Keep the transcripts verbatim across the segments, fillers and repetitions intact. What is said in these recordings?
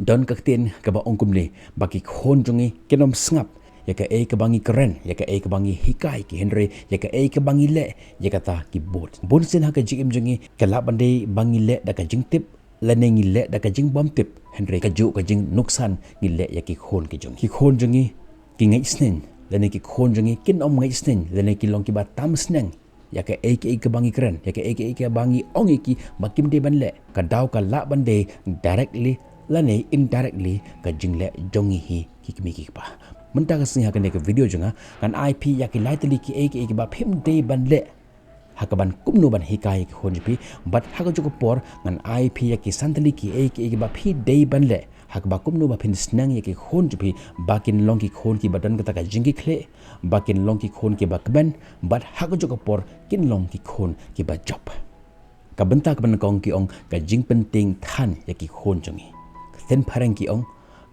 Don ka ktien kaba ong kumne, ba ki khun jong ngi kin ym sngap ïa kaei kaba ngi kren, ïa kaei kaba ngi hikai ki, hynrei ïa kaei kaba ngi leh ïa kata ki bud. Bun sien ha ka jingim jong ngi ka lah ban dei ba ngi leh da ka jingtip lane ngi leh da ka jingbymtip, hynrei kajuh ka jingnuksan ngi leh ïa ki khun ki jong ngi. Ki khun jong ngi ki ngeit sneng lane ki khun jong ngi kin ym ngeit sneng lane ki long kiba tam sneng ïa kaei kaei kaba ngi kren, ïa kaei kaei kaba ngi ong ïa ki ba kim dei ban leh. Ka daw ka lah ban dei directly lane indirectly ka jingleh jong ngi hi ki kmie ki kpa. Mynta ka sngi ha kane ka video jong nga ngan ai phi ïa ki lai tylli kiei kiei kiba phim dei ban leh ha kaban kumno ban hikai ïa ki khun jong phi. Bad ha kajuh ka por ngan ai phi ïa ki san tylli kiei kiei kiba phi dei ban leh ha kaba kumno ba phin sneng ïa ki khun jong phi ba kin long ki khun kiba don kata ka jingkitkhlieh, ba kin long ki khun kiba kmen, bad ha kajuh ka por kin long ki khun kiba jop. Ka bynta kaba nyngkong ki ong ka jingpyntieng than ïa ki khun jong ngi. Ka ktien phareng ki ong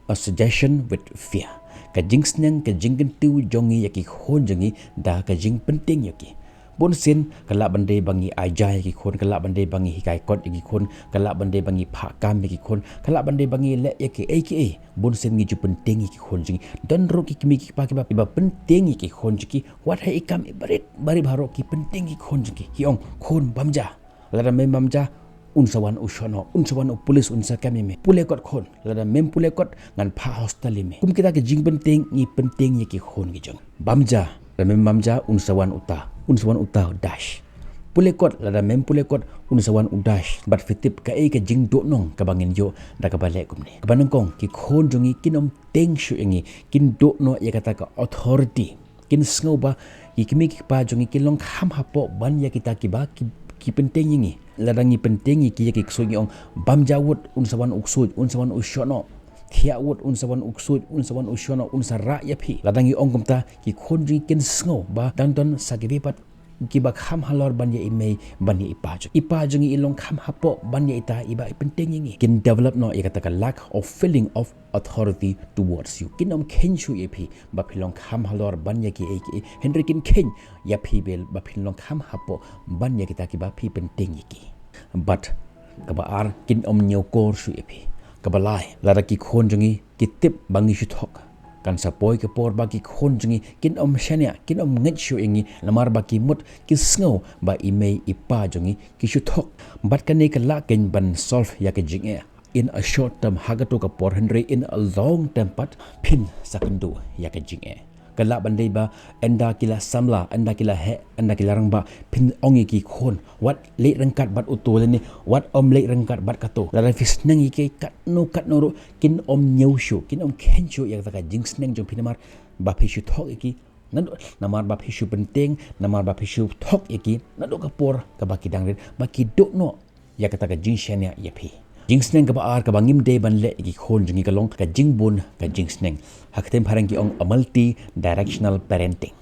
association with fear. Ka jingsneng, ka jingkyntiew jong ngi ïa ki khun jong ngi da ka jingpyntieng ïa ki. Bun sien ka lah ban dei ba ngi ai ja ïa ki khun, ka lah ban dei ba ngi hikai kot ïa ki khun, ka lah ban dei ba ngi phah kam ïa ki khun, ka lah ban dei ba ngi leh ïa kiei kiei. Bun sien ngi ju pyntieng ïa ki khun jong ngi. Don ruh ki kmie ki kpa kiba, kiba pyntieng ïa ki khun jong ki. Wat ha i kam i barit barit baroh ki pyntieng ïa ki khun jong ki. Ki ong, khun bam ja. Lada mem bam ja, un sa wan u shoh noh, un sa wan u pulit, un sa kem ïa me. Pule kot khun, lada mem pule kot ngan phah hostel ïa me. Kum kita ki jingpyntieng ngi pyntieng ïa ki khun ki jong. Bam ja, lada mem bam ja, un sa wan uta, un sa wan uta u dash. Pule kot, lada mem pule kot, un sa wan u dash. Bad phi tip kaei ka jingduhnong kaba ngin ïoh da kaba leh kumne. Kaba nyngkong, ki khun jong ngi kin ym tieng shuh ïa ngi, kin duh noh ïa kata ka authority. Kin sngew ba ki kmie ki kpa jong ngi kin long kham hapoh ban ïa kita kiba ki, ki pyntieng ïa ngi. Lada ngi pyntieng ïa ki ïa ki ksuid, ngi ong bam ja wut, un sa wan u ksuid, un sa wan u shoh noh. Thiah wut, un sa wan u ksuid, un sa wan u shoh noh, un sa rah ïa phi. Lada ngi ong kumta, ki khun jong ngi kin sngew ba dang don sa kiwei pat kiba kham halor ban ïa i mei, ban ïa i pa jong ngi. I pa jong ngi i long kham hapoh ban ïa ita iba i pyntieng ïa ngi. Kin develop noh ïa kata ka lack of feeling of authority towards you. Kin ym kheiñ shuh ïa phi ba phi long kham halor ban ïa kiei kiei, hynrei kin kheiñ ïa phi bel ba phin long kham hapoh ban ïa kita kiba phi pyntieng ïa ki. Bad kaba ar, kin ym ñiewkor shuh ïa phi. Kaba lai, lada ki khun jong ngi ki tip ba ngi shu thok, kan sa poi ka por ba ki khun jong ngi kin ym shaniah, kin ym ngeit shuh ïa ngi, namar ba ki mut ki sngew ba i mei i pa jong ngi ki shu thok. Bad kane ka lah keiñ ban solve ïa ka jingeh in a short term, ha kato ka por, hynrei in a long term pat phin sa kynduh ïa ka jingeh. Ka lah ban dei ba ynda ki la samla, ynda ki la heh, ynda ki la rangbah, phin ong ïa ki khun, wat leit ryngkat bad uto lane wat ym leit ryngkat bad kato. Lada phi sneng ïa ki katno katno ruh, kin ym ñiew shuh, kin ym kheiñ shuh ïa kata ka jingsneng jong phi namar ba phi shu thok ïa ki. Naduh, namar ba phi shu pyntieng, namar ba phi shu thok ïa ki naduh ka por kaba ki dang rit, ba ki duh noh ïa kata ka jingshaniah ïa phi. Jingsneng kaba ar kaba ngim dei ban leh ïa ki khun jong ngi ka long ka jingbun ka jingsneng. Ha ka ktien phareng ki ong a multi directional parenting.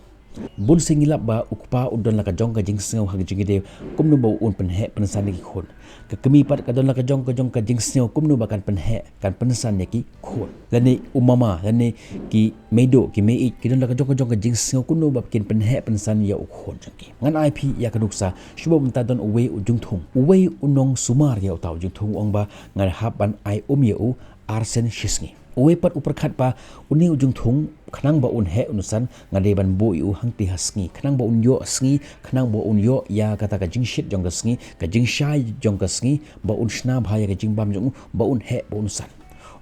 Bun sien ngi lap ba u kpa u don la ka jong ka jingsngew ha ka jingïadei kumno ba un pynheh pynsan ïa ki khun. Ka kmie pat ka don la ka jong ka jong ka jingsngew kumno ba kan pynheh kan pynsan ïa ki khun. Lane u mama lane ki meiduh ki meiieid ki don la ka jong ka jong ka jingsngew kumno ba kin pynheh pynsan ïa u khun jong ki. Ngan ai phi ïa ka nuksa, shu ba mynta don uwei u jingthung, uwei u nongsumar ïa uta u jingthung, u ong ba ngan hap ban ai um ïa u ar sen shi sngi. Uwei pat u pyrkhat ba une u jingthung, khnang ba un heh un san, nga dei ban buh ïa u hangtei ha sngi, khnang ba un ïoh sngi, khnang ba un ïoh ïa kata ka jingshit jong ka sngi, ka jingshai jong ka sngi, ba un shna bha ïa ka jingbam jong u, ba un heh ba un san.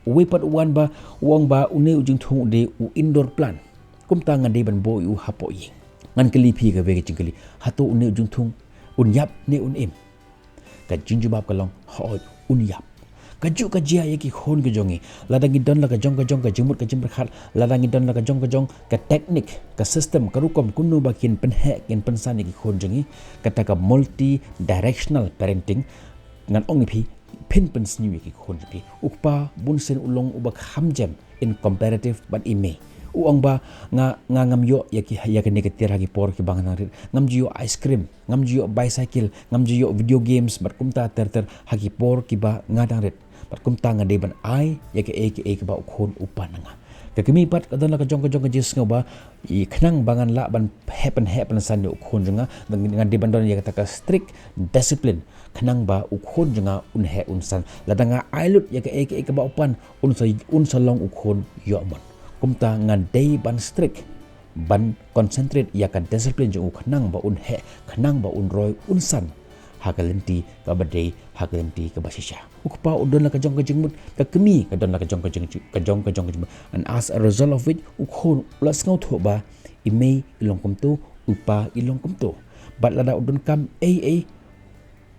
Uwei pat u wan ba u ong ba une u jingthung u dei u indoor plant. Kumta nga dei ban buh ïa u hapoh ïing. Ngan kylli phi kawei ka jingkylli, hato une u jingthung un ïap ne un im? Ka jingjubab ka long, hooid, un ïap. Kajuh ka jia ïa ki khun ki jong ngi. Lada ngi don la ka jong ka jong ka jingmut ka jingpyrkhat, lada ngi don la ka jong ka jong ka teknik, ka system, ka rukom kumno ba kin pynheh kin pynsan ïa ki khun jong ngi, kata ka multi directional parenting, ngan ong ïa phi, phin pynsniew ïa ki khun jong phi. U kpa bun sien u long uba kham jem in comparative bad i mei. U ong ba nga, nga ngam ïoh ïa ki, ïa kane ka tiar ha ki por kiba nga nang rit. Ngam ju ïoh ice cream, ngam ju ïoh bicycle, ngam ju ïoh video games bad kumta ter ter ha ki por kiba nga dang rit. Bad kumta nga dei ban ai ïa kaei kaei kaba u khun u pan na nga. Ka kmie pat ka don la ka jong ka jong ka jingsngew ba, i khnang ba ngan lah ban heh pynheh pynsan ïa u khun jong nga, ngan dei ban don ïa kata ka strict discipline khnang ba u khun jong nga un heh un san. Lada nga ai lut ïa kaei kaei kaba u pan, un sa, un sa long u khun ïoh mon. Kumta ngan dei ban strict, ban concentrate ïa ka discipline jong u khnang ba un heh, khnang ba un roi un san ha ka lynti kaba dei, ha ka lynti kaba shisha. U kpa u don la ka jong ka jingmut, ka kmie ka don la ka jong ka jing, ka jong ka jong ka jingmut. And as a result of which, u khun u la sngewthuh ba i mei i long kumto, u pa i long kumto. Bad lada u donkam ei ei,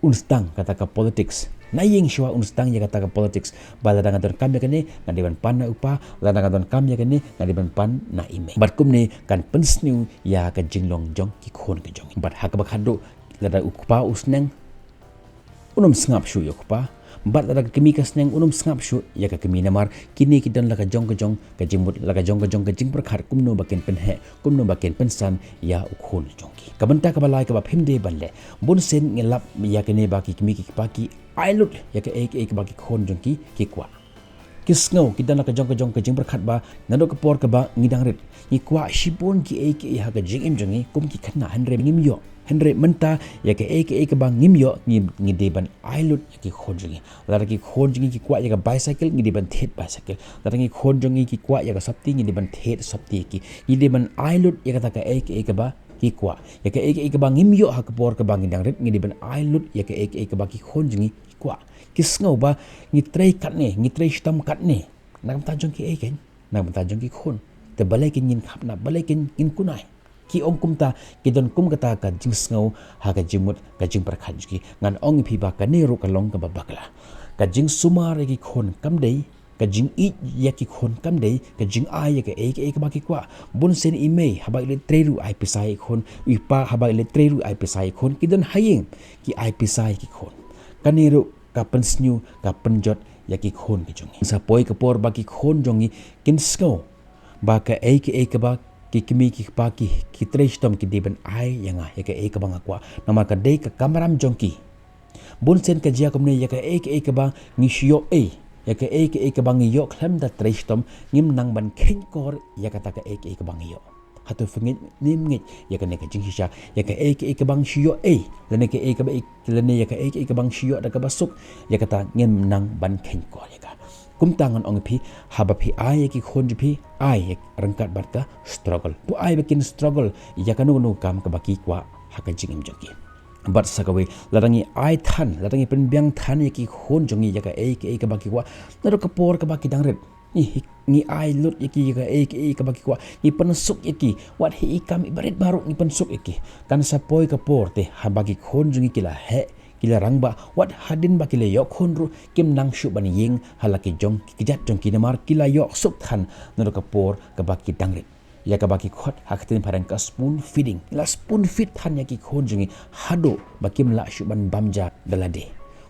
un sdang kata ka politics. Na ïing shuwa un sdang ïa kata ka politics. Ba lada nga donkam ïa kane, nga dei ban pan na u pa, lada nga donkam ïa kane, nga dei ban pan na i mei. Bad kumne kan pynsniew ïa ka jinglong jong ki khun ka jong. Bad ha kaba khatduh, lada u kpa u sneng, un ym sngap shuh ïa u kpa. Bad lada ka kmie ka sneng, un ym sngap shuh ïa ka kmie, namar kine ki don la ka jong ka jong ka jingmut, la ka jong ka jong ka jingpyrkhat kumno ba kin pynheh, kumno ba kin pynsan ïa u khun jong ki. Ka bynta kaba lai kaba phim dei ban leh. Bun sien ngi lap ïa kane ba ki kmie ki kpa ki ai lut ïa kaei kaei kaba ki khun jong ki ki kwah. Ki sngew, ki don la ka jong ka jong ka jingpyrkhat ba naduh ka por kaba ngi dang rit, ngi kwah shibun kiei kiei ha ka jingim jong ngi kum ki khynnah, hynrei ngim ïoh. Hynrei mynta ïa kaei kaei kaba ngim ïoh, ngi, ngi dei ban ai lut ïa ki khun jong ngi. Lada ki khun jong ngi ki kwah ïa ka bicycle, ngi dei ban thied bicycle. Lada ki khun jong ngi ki kwah ïa ka sopti, ngi dei ban thied sopti ïa ki. Ngi dei ban ai lut ïa kata kaei kaei kaba ki kwah. Ïa kaei kaei kaba ngim ïoh ha ka por kaba ngi dang rit, ngi dei ban ai lut ïa kaei kaei kaba ki khun jong ngi ki kwah. Ki sngew ba ngi trei katne, ngi trei shitom katne. Na ka bynta jong kiei keiñ? Na ka bynta jong ki khun. Te balei keiñ ngin khapnap, balei keiñ ngin kunai? Ki ong kumta, ki don kum kata ka jingsngew ha ka jingmut, ka jingpyrkhat jong ki. Ngan ong ïa phi ba kane ruh ka long kaba bakla. Ka jingsumar ïa ki khun kam dei, ka jingïeit ïa ki khun kam dei, ka jingai ïa kaei kaei kaba ki kwah. Bun sien i mei haba i leit trei ruh ai pisa ïa ki khun, i pa haba i leit trei ruh ai pisa ïa ki khun, ki don ha ïing ki ai pisa ïa ki khun. Kane ruh ka pynsniew, ka pynjot ïa ki khun ki jong ngi. Sa poi ka por ba ki khun jong ngi kin sngew ba kaei kaei kaba ki kmie ki kpa ki, ki trei shitom ki dei ban ai ïa nga, ïa kaei kaba nga kwah. Namar ka dei ka kamram jong ki. Bun sien ka jia kumne, ïa kaei kaei kaba ngi shu ïoh ei, ïa kaei kaei kaba ngi ïoh khlem da trei shitom, ngim nang ban kheiñkor ïa kata kaei kaei kaba ngi ïoh. Hato phi ngeit, ngim ngeit ïa kane ka jingshisha, ïa kaei kaei kaba ngi shu ïoh ei, lane kaei kaba, lane ïa kaei kaei kaba ngi shu ïoh da kaba suk, ïa kata ngim nang ban kheiñkor ïa ka. Kumta ngan ong ïa phi, haba phi ai ïa ki khun jong phi, ai ryngkat bad ka struggle. To ai ba kin struggle ïa kano kano kam kaba ki kwah ha ka jingim jong ki. Bad sa kawei, lada ngi ai than, lada ngi pynbiang than ïa ki khun jong ngi ïa kaei kaei kaba ki kwah, naduh ka por kaba ki dang rit, ngi, ngi ai lut ïa ki ïa kaei kaei kaba ki kwah, ngi pynsuk ïa ki, wat hi i kam iba rit baroh ngi pynsuk ïa ki. Kan sa poi ka por te haba ki khun jong ngi ki la heh, ki la rangbah, wat hadien ba ki la ïoh khun ruh, kim nang shuh ban ïeng ha la ki jong ki kjat jong ki, namar ki la ïoh suk than naduh ka por kaba ki dang rit. Ïa kaba ki khot ha ka ktien phareng ka spoon feeding. La spoon feed than ïa ki khun jong ngi haduh ba kim lah shuh ban bam ja da lade.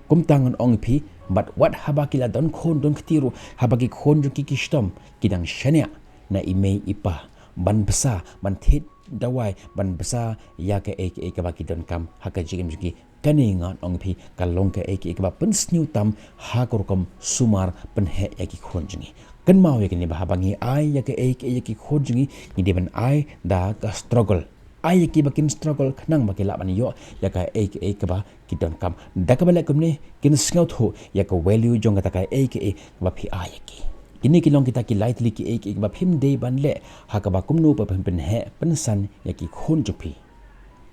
Kumta ngan ong ïa phi, bad wat haba ki la don khun don kti ruh, haba ki khun jong ki ki shitom, ki dang shaniah na i mei i pa ban bsa, ban thied dawai, ban bsa ïa kaei kaei kaba ki donkam ha ka jingim jong ki. Kane ngan ong ïa phi ka long kaei kaei kaba pynsniew tam ha ka rukom sumar pynheh ïa ki khun jong ngi. Kynmaw ïa kane ba haba ngi ai ïa kaei kaei ïa ki khun jong ngi, ngi dei ban ai da ka struggle. Ai ïa ki ba kin struggle khnang ba ki lah ban ïoh ïa kaei kaei kaba ki donkam. Da kaba leh kumne kin sngewthuh ïa ka value jong kata kaei kaei kaba phi ai ïa ki. Kine ki long kita ki lai tylli kiei kiei kiba phim dei ban leh ha kaba kumno ba phin pynheh pynsan ïa ki khun jong phi.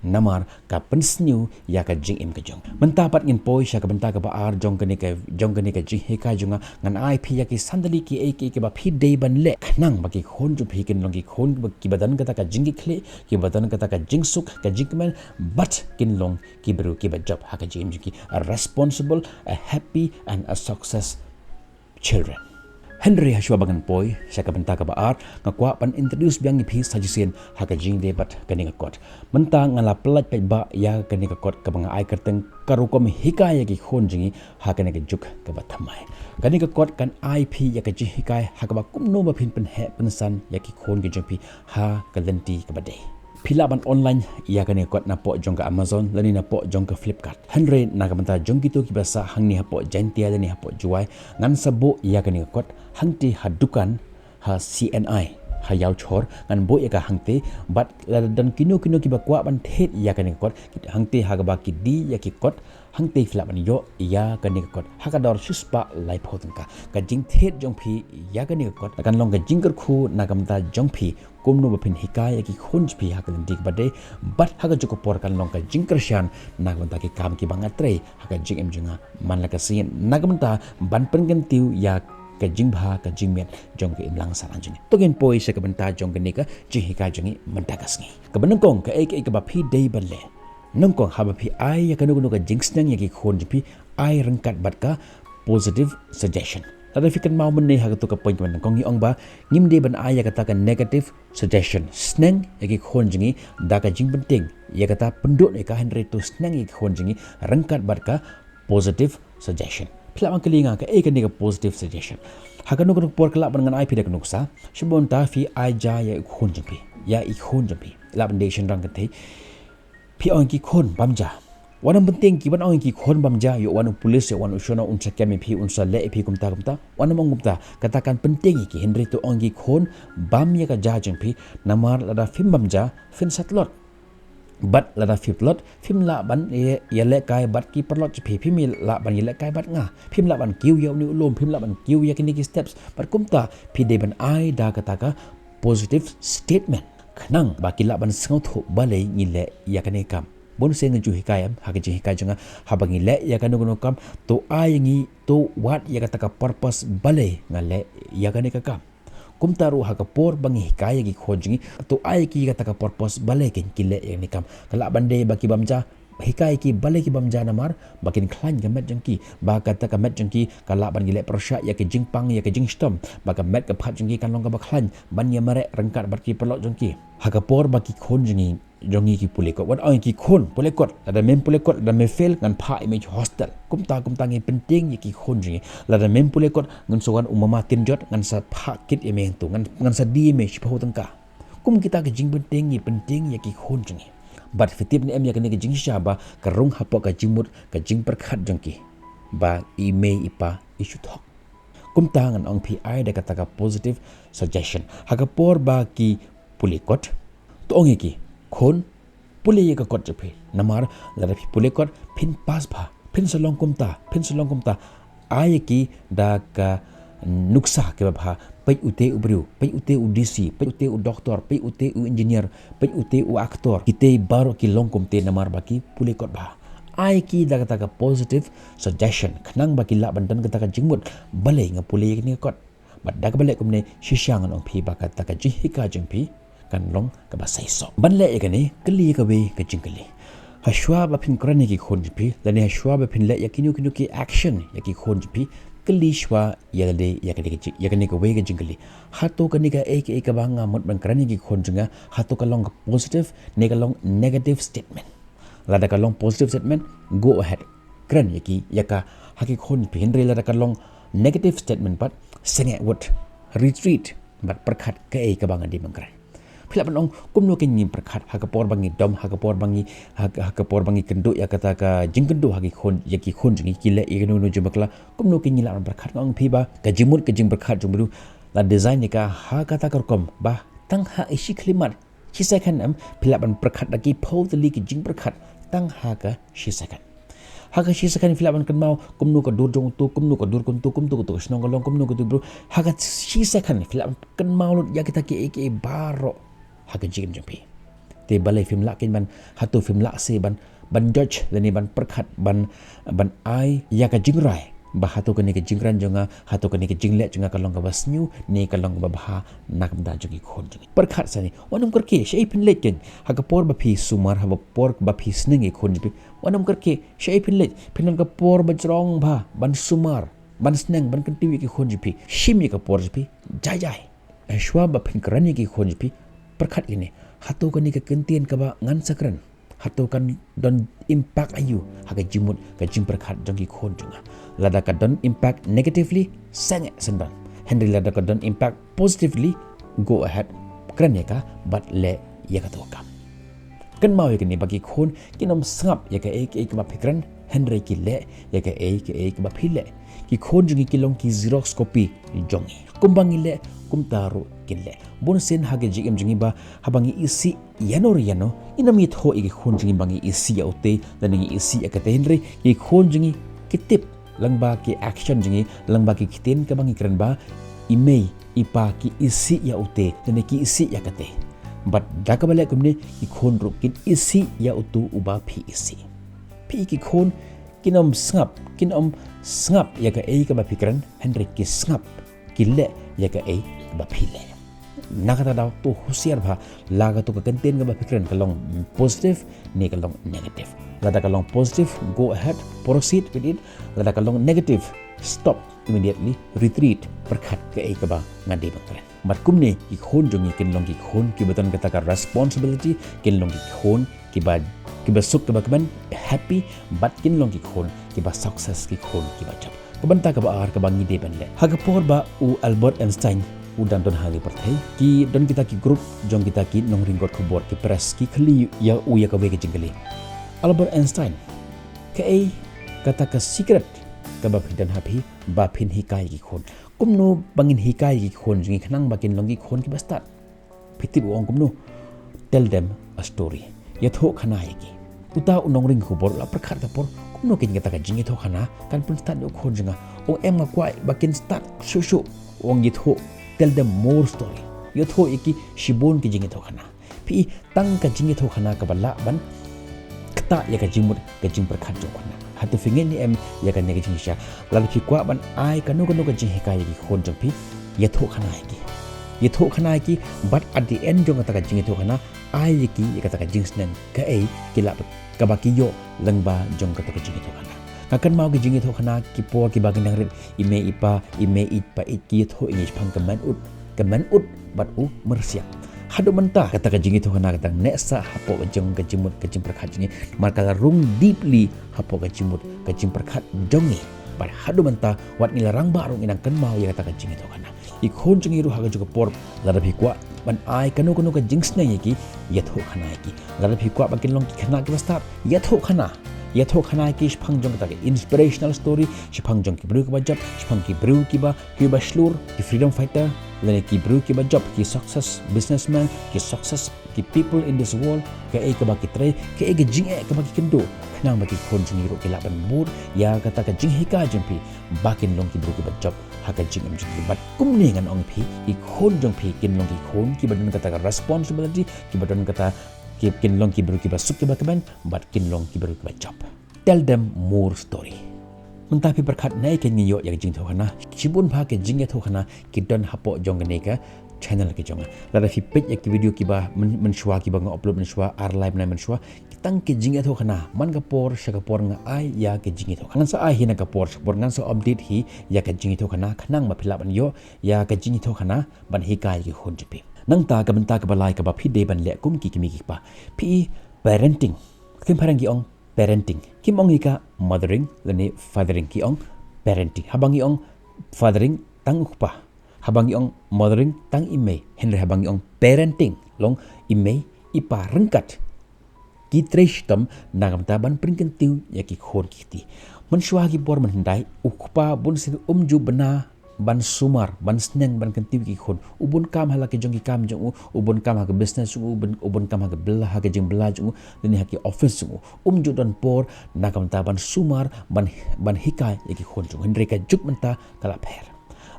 Namar ka pynsniew ïa ka jingim ka jong. Mynta pat ngin poi sha ka bynta kaba ar jong kane ka, jong kane ka jinghikai jong nga. Ngan ai phi ïa ki san tylli kiei kiei kiba phi dei ban leh khnang ba ki khun jong phi kin long ki khun kiba, kiba don kata ka jingkitkhlieh, kiba don kata ka jingsuk, ka jingkmen, bad kin long ki briew kiba jop ha ka jingim jong ki. A responsible, a happy and a success children. Hynrei ha shuwa ba ngan poi sha ka bynta kaba ar, nga kwah ban introduce biang ïa phi sa shisien ha ka jingïadei bad kane ka kot. Mynta nga la pyllait paidbah ïa kane ka kot kaba nga ai kyrteng ka rukom hikai ïa ki khun jong ngi ha kane ka juk kaba thymmai. Kane ka kot kan ai phi ïa ka jinghikai ha kaba kumno ba phin pynheh pynsan ïa ki khun ki jong phi ha ka lynti kaba dei. Phi lah ban online ïa kane ka kot napoh jong ka Amazon lane napoh jong ka Flipkart. Hynrei na ka bynta jong kito kiba sah hangne hapoh Jaintia lane hapoh Jowai, ngan sa buh ïa kane ka kot hangtei ha dukan ha C N I, ha Ïawchor, ngan buh ïa ka hangtei, bad lada don kino kino kiba kwah ban thied ïa kane ka kot, hangtei ha kaba ki die ïa ki kot, hangtei phi lah ban ïoh ïa kane ka kot ha ka dor shispah laiphew tyngka. Ka jingthied jong phi ïa kane ka kot kan long ka jingkyrkhu na ka bynta jong phi, kumno ba phin hikai ïa ki khun jong phi ha ka lynti kaba dei, bad ha kajuh ka por kan long ka jingkyrshan na ka bynta ki kam kiba nga trei ha ka jingim jong nga man la ka sngi, na ka bynta ban pynkyntiew ïa ka jingbha ka jingmiat jong ka imlang sahlang jong ngi. To ngin poi sha ka bynta jong kane ka jinghikai jong ngi mynta ka sngi. Kaba nyngkong, kaei kaei kaba phi dei ban leh. Nyngkong, haba phi ai ïa kano kano ka jingsneng ïa ki khun jong phi, ai ryngkat bad ka positive suggestion. Lada phi kynmaw mynne ha kato ka point kaba nyngkong ngi ong ba ngim dei ban ai ïa kata ka negative suggestion. Sneng ïa ki khun jong ngi da ka jingpyntieng ïa kata, pynduh ïa ka, hynrei to sneng ïa ki khun jong ngi ryngkat bad ka positive suggestion. Phi lah ban kylli ïa nga, kaei kane ka positive suggestion? Ha kano kano ka por ka lah ban ngan ai phi da ka nuksa, shibun ta phi ai ja ïa i khun jong phi, ïa i khun jong phi. Lah ban dei shynrang kynthei, phi ong ïa ki khun bam ja. Wat nym pyntieng ki, wat nym ong ïa ki khun bam ja, ïoh wan u pulit, ïoh wan u shano, un sa kem ïa phi, un sa leh ïa phi kumta kumta. Wat nym ong kumta, kata kan pyntieng ïa ki, hynrei to ong ïa ki khun bam ïa ka ja jong phi, namar lada phim bam ja phin sa tlot. Bad lada phi tlot, phim lah ban ïa, ïalehkai bad ki paralok jong phi, phim lah ban ïalehkai bad nga, phim lah ban kiew ïa une u lum, phim lah ban kiew ïa kine ki steps. Bad kumta phi dei ban ai da kata ka positive statement, khnang ba ki lah ban sngewthuh balei ngi leh ïa kane ka kam. Bun sien nga ju hikai em ha ka jinghikai jong nga, haba ngi leh ïa kano kano ka kam, to ai ïa ngi, to wad ïa kata ka purpose balei nga leh ïa kane ka kam. Kumta ruh ha ka por ba ngi hikai ïa ki khun jong ngi, to ai ïa ki kata ka purpose balei kin ki leh ïa kane ka kam. Ka lah ban dei ba ki bam ja, hikai ïa ki balei ki bam ja, namar ba kin khlaiñ ka met jong ki, ba kata ka met jong ki ka lah ban ki leh pyrshah ïa ka jingpang, ïa ka jingshitom, ba ka met ka phad jong ki kan long kaba khlaiñ ban ïa mareh ryngkat bad ki paralok jong ki. Ha ka por ba ki khun jong ngi, jong ngi ki pule kot, wat ong ïa ki khun pule kot, lada mem pule kot, lada me fail ngan phah ïa me sha hostel. Kumta kumta ngi pyntieng ïa ki khun jong ngi. Lada mem pule kot, ngan sa wan u mama tynjot, ngan sa phah kit ïa me hangto, ngan, ngan sa die ïa me shiphew tyngka. Kum kita ki jingpyntieng ngi pyntieng ïa ki khun jong ngi. Bad phi tip ne em ïa kane ka jingshisha ba ka rung hapoh ka jingmut ka jingpyrkhat jong ki ba i mei i pa i shu thok. Kumta ngan ong phi ai da kata ka positive suggestion. Ha ka por ba ki pule kot, to ong ïa ki, khun, pule ïa ka kot jong phi. Namar lada phi pule kot phin pass bha, phin sa long kumta, phin sa long kumta. Ai ïa ki da ka nuksa kaba bha, peit ute u briew, peit ute u D C, peit ute u doktor, peit ute u engineer, peit ute u actor, kitei baroh ki long kumte namar ba ki pule kot bha. Ai ïa ki da kata ka positive suggestion, khnang ba ki lah ban don kata ka jingmut, balei nga pule ïa kane ka kot. Bad da kaba leh kumne, shisha ngan ong phi ba kata ka jinghikai jong phi kan long kaba seisoh. Ban leh ïa kane, kylli ïa kawei ka jingkylli. Hashwa ba phin kren ïa ki khun jong phi, lane hashwa ba phin leh ïa kino kino ki action ïa ki khun jong phi, kylli shwa ïa lade ïa kane ka jing, ïa kane kawei ka jingkylli. Hato kane kaei kaei kaba nga mut ban kren ïa ki khun jong nga, hato ka long ka positive ne ka long negative statement? Lada ka long positive statement, go ahead, kren ïa ki, ïa ka ha ki khun jong phi. Hynrei lada ka long negative statement pat, seng eh, wat, retreat, bad pyrkhat kaei kaba nga dei ban kren. Phi lah ban ong, kumno kein ngin pyrkhat ha ka por ba ngi dom, ha ka por ba ngi, ha, ha ka por ba ngi kynduh ïa kata ka jingkynduh ha ki khun, ïa ki khun jong ngi, ki leh ïa kano kano jingbakla, kumno kein ngi lah ban pyrkhat? Nga ong phi ba ka jingmut ka jingpyrkhat jong u briew la design ïa ka ha kata ka rukom ba tang ha i shi khyllipmat, shi second em, phi lah ban pyrkhat da ki phew tylli ki jingpyrkhat tang ha ka shi second. Ha ka shi second phi lah ban kynmaw kumno ka dur jong uto, kumno ka dur kumto, kumto kato ka shnong ka long, kumno kato u briew. Ha ka shi second phi lah ban kynmaw lut ïa kita kiei kiei baroh ha ka jingim jong phi. Te balei phim lah kein ban, hato phim lah se ban, ban judge lane ban pyrkhat, ban, ban ai ïa ka jingrai ba hato kane ka jingkren jong nga, hato kane ka jingleh jong nga ka long kaba sniew ne ka long kaba bha na ka bynta jong ki khun jong ngi? Pyrkhat sani, wat nym kyrkieh, shaei phin leit kein? Ha ka por ba phi sumar, ha ka por ba phi sneng ïa ki khun jong phi, wat nym kyrkieh, shaei phin leit? Phin don ka por ba jrong bha ban sumar, ban sneng, ban kyntiew ïa ki khun jong phi. Shim ïa ka por jong phi, jai jai. Hashwa ba phin kren ïa ki khun jong phi, pyrkhat ïa kine, hato kane ka kyntien kaba ngan sa kren, hato kan don impact aïu ha ka jingmut ka jingpyrkhat jong ki khun jong nga? Lada ka don impact negatively, seng eh, sngewdon. Hynrei lada ka don impact positively, go ahead, kren ïa ka bad leh ïa kato ka kam. Kynmaw ïa kane ba ki khun kin ym sngap ïa kaei kaei kaba phi kren, hynrei ki leh ïa kaei kaei kaba phi leh. Ki khun jong ngi ki long ki xerox copy jong ngi. Kumba ngi leh, kumta ruh kin leh. Bun sien ha ka jingim jong ngi ba, haba ngi isih ïano re ïano, ngin ym ïathuh ïa ki khun jong ngi ba ngi isih ïa ute, lane ngi isih ïa kate, hynrei ki khun jong ngi ki tip, lyngba ki action jong ngi, lyngba ki ktien kaba ngi kren ba i mei i pa ki isih ïa ute, lane ki isih ïa kate. Bad da kaba leh kumne, ki khun ruh kin isih ïa utu uba phi isih. Phi, ki khun kin ym sngap, kin ym sngap ïa kaei kaba phi kren, hynrei ki sngap, ki leh ïa kaei kaba phi leh. Na kata ka daw, to husiar bha, la kato ka kyntien kaba phi kren ka long positive ne ka long negative. Lada ka long positive, go ahead, proceed with it. Lada ka long negative, stop immediately, retreat, pyrkhat kaei kaba nga dei ban kren. Bad kumne, ki khun jong ngi kin long ki khun kiba don kata ka responsibility, kin long ki khun kiba, kiba suk, kiba kmen, happy, bad kin long ki khun kiba success, ki khun kiba jop. Ka bynta kaba ar kaba ngi dei ban leh. Ha ka por ba u Albert Einstein u dang don ha ka pyrthei, ki don kita ki group jong kita ki nongring kot khubor, ki press, ki kylli ïa u ïa kawei ka jingkylli. Albert Einstein, kaei kata ka secret kaba phi don ha phi ba phin hikai ki khun? Kumno ba ngin hikai ki khun jong ngi khnang ba kin long ki khun kiba stad? Phi tip u ong kumno? Tell them a story. Ïathuh khana ïa ki. Uta u nongring khubor u la pyrkhat ka por, kumno kein kata ka jingïathuh khana kan pynstad ïa u khun jong nga. U ong em, nga kwah ba kin stad shuh shuh. U ong ïathuh, tell them more story. Ïathuh ïa ki shibun ki jingïathuh khana. Phi, tang ka jingïathuh khana kaba lah ban ktah ïa ka jingmut ka jingpyrkhat jong u khun. Hato phi ngeit ne em ïa kane ka jingshisha? Lada phi kwah ban ai kano kano ka jinghikai ïa ki khun jong phi, ïathuh khana ïa ki. Ïathuh khana ïa ki, bad at the end jong kata ka jingïathuh khana, ai ïa ki ïa kata ka jingsneng kaei ki lah, kaba ki ïoh lyngba jong kata ka jingïathuh khana. Nga kynmaw ki jingïathuh khana ki por kiba ngi dang rit, i mei i pa, i mei i pa ïeit ki ïathuh ïa ngi shaphang ka meiñ ut, ka meiñ ut bad u myrsiang. Haduh mynta kata ka jingïathuh khana ka dang neh sah hapoh ka jong ka jingmut ka jingpyrkhat jong ngi. Namar ka la rung deeply hapoh ka jingmut ka jingpyrkhat jong ngi. Bad haduh mynta wat ngi la rangbah ruh ngi nang kynmaw ïa kata ka jingïathuh khana. Ki khun jong ngi ruh ha kajuh ka por, lada phi kwah ban ai kano kano ka jingsneng ïa ki, ïathuh khana ïa ki. Lada phi kwah ba kin long ki khynnah kiba stad, ïathuh khana. Ïathuh khana ïa ki shaphang jong kata ka inspirational story, shaphang jong ki briew kiba jop, shaphang ki briew kiba, kiba shlur, ki freedom fighter, lane ki briew kiba jop, ki success businessman, ki success, ki people in this world, kaei kaba ki trei, kaei ka jingeh kaba ki kynduh. Khnang ba ki khun jong ngi ruh ki lah ban bud ïa kata ka jinghikai jong phi ba kin long ki briew kiba jop ha ka jingim jong ki. Bad kumne ngan ong ïa phi, ki khun jong phi kin long ki khun kiba don kata ka responsibility, kiba don kata, ki, kin long ki briew kiba suk kiba kmen, bad kin long ki briew kiba jop. Tell them more story. Mynta phi pyrkhat, naei kein ngi ïoh ïa ka jingïathuh khana? Shibun bha ka jingïathuh khana ki don hapoh jong kane ka channel ka jong nga. Lada phi peit ïa ki video kiba myn-, mynshuwa, kiba nga upload mynshuwa, ar lai bnai mynshuwa, ki tang ki jingïathuh khana. Man ka por sha ka por nga ai ïa ka jingïathuh khana. Ngan sa ai hi na ka por sha ka por, ngan sa update hi ïa ka jingïathuh khana khnang ba phi lah ban ïoh ïa ka jingïathuh khana ban hikai ïa ki khun jong phi. Nangta ka bynta kaba lai kaba phi dei ban leh kum ki kmie ki kpa. Phi, parenting. Ki phareng ki ong parenting. Kim ong ïa ka mothering lane fathering, ki ong parenting. Haba ngi ong fathering, tang u kpa. Haba ngi ong mothering, tang i mei. Hynrei haba ngi ong parenting, long i mei i pa ryngkat. Ki trei shitom na ka bynta ban pynkyntiew ïa ki khun ki kti. Mynshuwa ki por mynhyndai, u kpa bun sien um ju bna ban sumar, ban sneng, ban kyntiew ïa ki khun. U bun kam ha la ki jong ki kam jong u, u bun kam ha ka business jong u, u bun, u bun kam ha ka bylla, ha ka jingbylla jong u, lane ha ki office jong u. Um ju don por na ka bynta ban sumar, ban, ban hikai ïa ki khun jong u. Hynrei ka juk mynta ka la pher.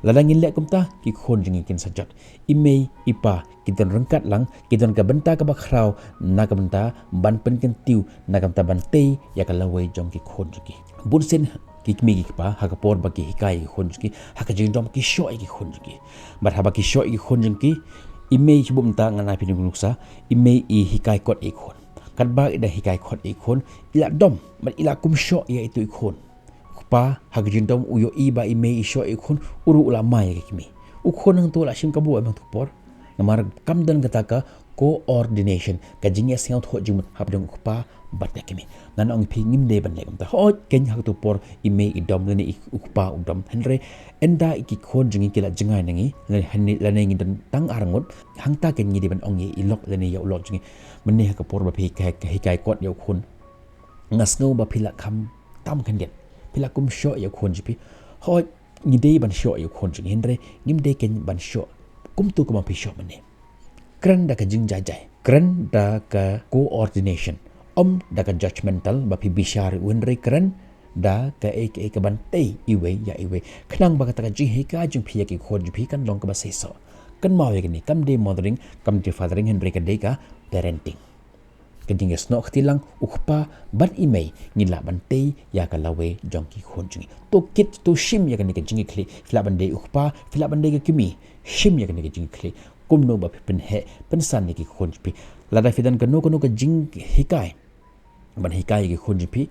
Lada ngin leh kumta, ki khun jong ngi kin sa jot. I mei i pa ki don ryngkat lang, ki don ka bynta kaba khraw na ka bynta ban pynkyntiew, na ka bynta ban tei ïa ka lawei jong ki khun jong ki. Bun sien ki kmie ki kpa, ha ka por ba ki hikai ïa ki khun jong ki, ha ka jingdom ki shoh ïa ki khun jong ki. Bad haba ki shoh ïa ki khun jong ki, i mei, shibun mynta ngan ai phi nuksa, i mei i hikai kot ïa ki khun. Katba i da hikai kot ïa ki khun, i la dom bad i la kum shoh ïa itu i khun. U kpa ha ka jingdom u ïohi ba i mei i shoh ïa u khun, u ruh u la mai ïa ka kmie. U khun hangto u la shim kabu em hangto ka por. Namar kam don kata ka coordination, ka jingïasngewthuh jingmut hapdeng u kpa bad ka kmie. Ngan ong ïa phi, ngim dei ban leh kumta. Hooid, kein ha kato ka por i mei i dom lane i, u kpa u dom. Hynrei ynda ki khun jong ngi ki la jngai na ngi, lane, lane ngi don tang arngut, hangta kein ngi dei ban ong ïa i lok lane ïa u lok jong ngi, mynne ha ka por ba phi hikai, hikai kot ïa u khun, nga sngew ba phi la kham tam khyndiat, phi la kum shoh ïa u khun jong phi. Hooid, ngi dei ban shoh ïa u khun jong ngi, hynrei ngim dei kein ban shoh kumto kumba phi shoh mynne. Kren da ka jingjaijai, kren da ka coordination, ym da ka judgmental ba phi bishar ïa u, hynrei kren da kaei kaei kaban tei iwei ïa iwei, khnang ba kata ka jinghikai jong phi ïa ki khun jong phi kan long kaba seisoh. Kynmaw ïa kane, kam dei mothering, kam dei fathering, hynrei ka dei ka parenting. Ka jingïasnoh kti lang u kpa bad i mei, ngin lah ban tei ïa ka lawei jong ki khun jong ngi. To kit, to shim ïa kane ka jingkitkhlieh. Phi lah ban dei u kpa, phi lah ban dei ka kmie, shim ïa kane ka jingkitkhlieh, kumno ba phi pynheh pynsan ïa ki khun jong phi. Lada phi don kano kano ka jinghikai ban hikai ïa ki khun jong phi,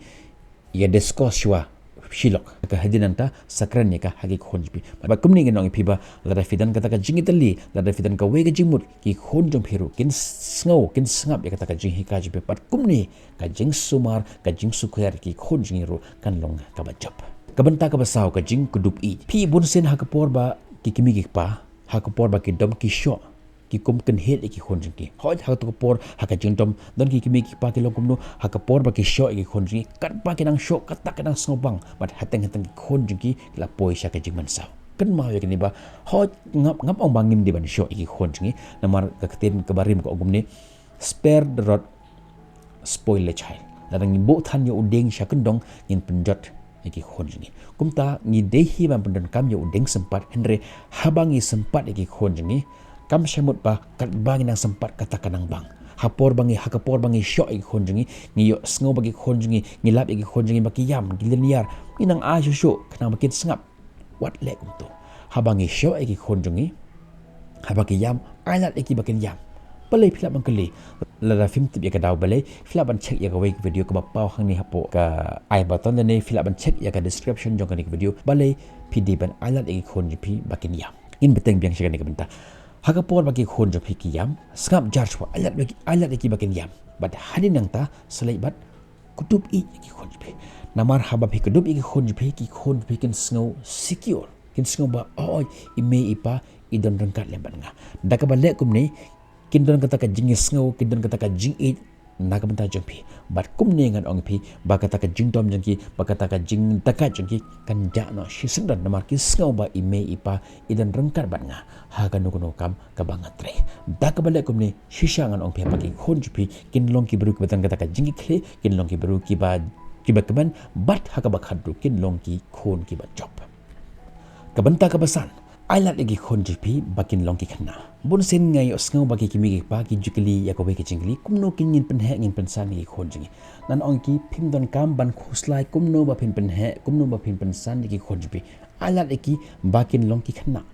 ïa discuss shuwa shi lok. Ka hadien nangta sa kren ïa ka ha ki khun jong phi. Bad kumne ngan ong ïa phi ba lada phi don kata ka jingïatylli, lada phi don kawei ka jingmut, ki khun jong phi ruh kin sngew, kin sngap ïa kata ka jinghikai jong phi. Bad kumne ka jingsumar, ka jingsukher ki khun jong ngi ruh kan long kaba jop. Ka bynta kaba saw, ka jingkdup ïeit. Phi, bunsien ha ka por ba ki kmie ki kpa, ha ka por ba ki dom ki shoh, ki kum kynhied ïa ki khun jong ki. Hooid, ha kato ka por, ha ka jingdom, don ki kmie ki kpa ki long kumno, ha ka por ba ki shoh ïa ki khun jong ki, katba ki nang shoh, kata ki nang sngewbang. Bad hateng hateng ki khun jong ki ki la poi sha ka jingmynsaw. Kynmaw ïa kane ba, hooid, ngam, ngam ong ba ngim dei ban shoh ïa ki khun jong ngi. Namar ka ktien kaba rim ka ong kumne, spare the rod, spoil the child. Lada ngi buh than ïa u dieng sha kyndong, ngin pynjot ïa ki khun jong ngi. Kumta ngi dei hi ban pyndonkam ïa u dieng sympat, hynrei haba ngi sympat ïa ki khun jong ngi, kam shym mut ba katba ngi nang sympat kata ka nang bang. Ha por ba ngi, ha ka por ba ngi shoh ïa ki khun jong ngi, ngi ïohsngew ba ki khun jong ngi, ngi lap ïa ki khun jong ngi ba ki ïam, ki lynñiar, ngi nang ai shuh shuh khnang ba kin sngap. Wat leh kumto. Haba ngi shoh ïa ki khun jong ngi, haba ki ïam, ai lad ïa ki ba kin ïam. Balei, phi lah ban kylli. Lada phim tip ïa ka daw balei, phi lah ban check ïa kawei ka video kaba paw hangne hapoh ka i button, lane phi lah ban check ïa ka description jong kane ka video. Balei phi dei ban ai lad ïa ki khun jong phi ba kin ïam. Ngin bteng biang sha kane ka bynta. Ha ka por ba ki khun jong phi ki ïam, sngap jar shuwa, ai lad ïa ki, ai lad ïa ki ba kin ïam. Bad hadien nangta sa leit bad kdup ïeit ïa ki khun jong phi. Namar haba phi kdup ïa ki khun jong phi, ki khun jong phi kin sngew secure, kin sngew ba, oi, i mei i pa i don ryngkat lem bad nga. Da kaba leh kumne, kin don kata ka jingïasngew, kin don kata ka jingïeit na ka bynta jong phi. Bad kumne ngan ong ïa phi ba kata ka jingdom jong ki, ba kata ka jingdakaid jong ki kan jah noh shisyndon, namar ki sngew ba i mei i pa i don ryngkat bad nga ha kano kano ka kam kaba nga trei. Da kaba leh kumne, shisha ngan ong ïa phi ba ki khun jong phi kin long ki briew kiba don kata ka jingkitkhlieh, kin long ki briew kiba, kiba kmen, bad ha kaba khatduh kin long ki khun kiba jop. Ka bynta kaba san, ai lad ïa ki khun jong phi ba kin long ki khynnah. Bunsien nga ïohsngew ba ki kmie ki kpa ki ju kylli ïa kawei ka jingkylli, kumno kin ngin pynheh, ngin pynsan ïa ki khun jong ngi. Ngan ong ïa ki, phim donkam ban khuslai kumno ba phin pynheh, kumno ba phin pynsan ïa ki khun jong phi. Ai lad ïa ki ba kin long ki khynnah.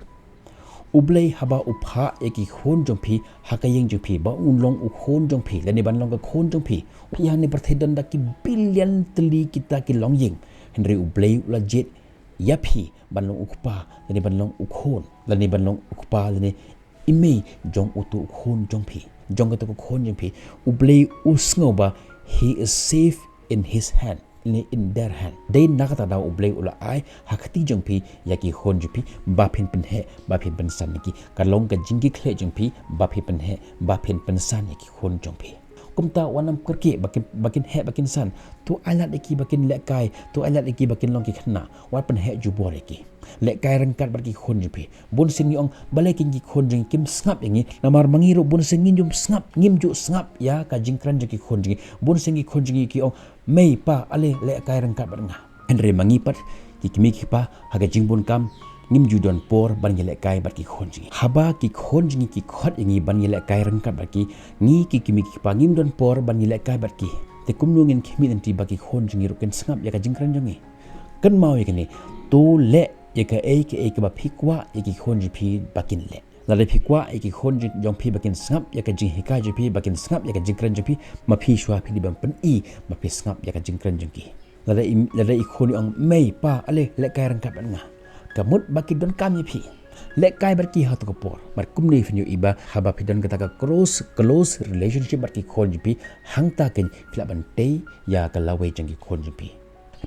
U Blei haba u phah ïa ki khun jong phi ha ka ïing jong phi ba un long u khun jong phi, lane ban long ka khun jong phi, phi, ha kane ka pyrthei don da ki billion tylli kita ki longïing. Hynrei U Blei u la jied ïa phi ban long u kpa, lane ban long u khun, lane ban long u kpa, lane i mei jong uto u khun jong phi, jong kato ka khun jong phi. U Blei u sngew ba he is safe in his hand, ne in their hand. Dei na kata ka daw U Blei u la ai ha kti jong phi ïa ki khun jong phi ba phin pynheh, ba phin pynsan ïa ki. Ka long ka jingkitkhlieh jong phi ba phin pynheh, ba phin pynsan ïa ki khun jong phi. Kumta wat nym kyrkieh ba kin, ba kin heh, ba kin san. To ai lad ïa ki ba kin lehkai, to ai lad ïa ki ba kin long ki khynnah. Wat pynheh jubor ïa ki. Lehkai ryngkat bad ki khun jong phi. Bunsien ngi ong, balei kin ki khun jong ngi kim sngap ïa ngi. Namar ma ngi ruh bunsien ngim ju sngap, ngim ju sngap ïa ka jingkren jong ki khun jong ngi. Bunsien ki khun jong ngi ki ong, mei pa, ale lehkai ryngkat bad nga. Hynrei ma ngi pat ki kmie ki kpa ha ka jingbun kam, ngim ju don por ban ïalehkai bad ki khun jong ngi. Haba ki khun jong ngi ki khot ïa ngi ban ïalehkai ryngkat bad ki, ngi ki kmie ki kpa ngim don por ban ïalehkai bad ki. Te kumno ngin khmih lynti ba ki khun jong ngi ruh kin sngap ïa ka jingkren jong ngi? Kynmaw ïa kane, to leh ïa kaei kaei kaba phi kwah ïa ki khun jong phi ba kin leh. Lada phi kwah ïa ki khun jong, jong phi ba kin sngap ïa ka jinghikai jong phi, ba kin sngap ïa ka jingkren jong phi, ma phi shuwa phi dei ban pyni ba phi sngap ïa ka jingkren jong ki. Lada i, lada i khun i ong, mei pa, ale lehkai ryngkat bad nga, ka mut ba ki donkam ïa phi. Lehkai bad ki ha kato ka por. Bad kumne phin ïohi ba haba phi don kata ka close, close relationship bad ki khun jong phi, hangta kein phi lah ban tei ïa ka lawei jong ki khun jong phi.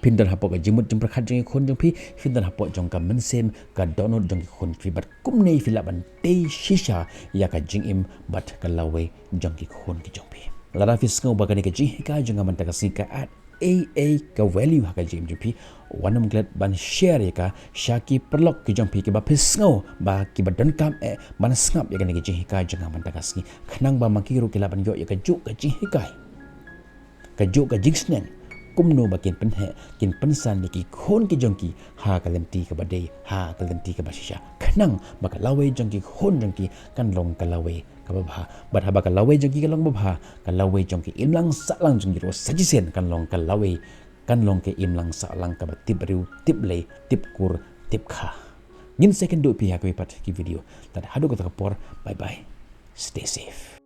Phin don hapoh ka jingmut jingpyrkhat jong ki khun jong phi, phin don hapoh jong ka mynsiem, ka dohnud jong ki khun jong phi. Bad kumne phi lah ban tei shisha ïa ka jingim bad ka lawei jong ki khun ki jong phi. Lada phi sngew ba kane ka jinghikai jong nga mynta ka sngi ka at ei ei ka value ha ka jingim jong phi, wat nym klet ban share ïa ka sha ki paralok ki jong phi kiba phi sngew ba kiba donkam eh ban sngap ïa kane ka jinghikai jong nga mynta ka sngi, khnang ba ma ki ruh ki lah ban ïoh ïa kajuh ka jinghikai, kajuh ka jingsneng kumno ba kin pynheh kin pynsan ïa ki khun ki jong ki ha ka lynti kaba dei, ha ka lynti kaba shisha, khnang ba ka lawei jong ki khun jong ki kan long ka lawei kaba bha. Bad haba ka lawei jong ki ka long ba bha, ka lawei jong ki imlang sahlang jong ki ruh sa shisien kan long ka lawei, kan long ka imlang sahlang kaba tip briew, tip Blei, tip kur, tip kha. Ngin sa ïakynduh pat ha kawei pat ki video. Tad haduh kata ka por, bye bye. Stay safe.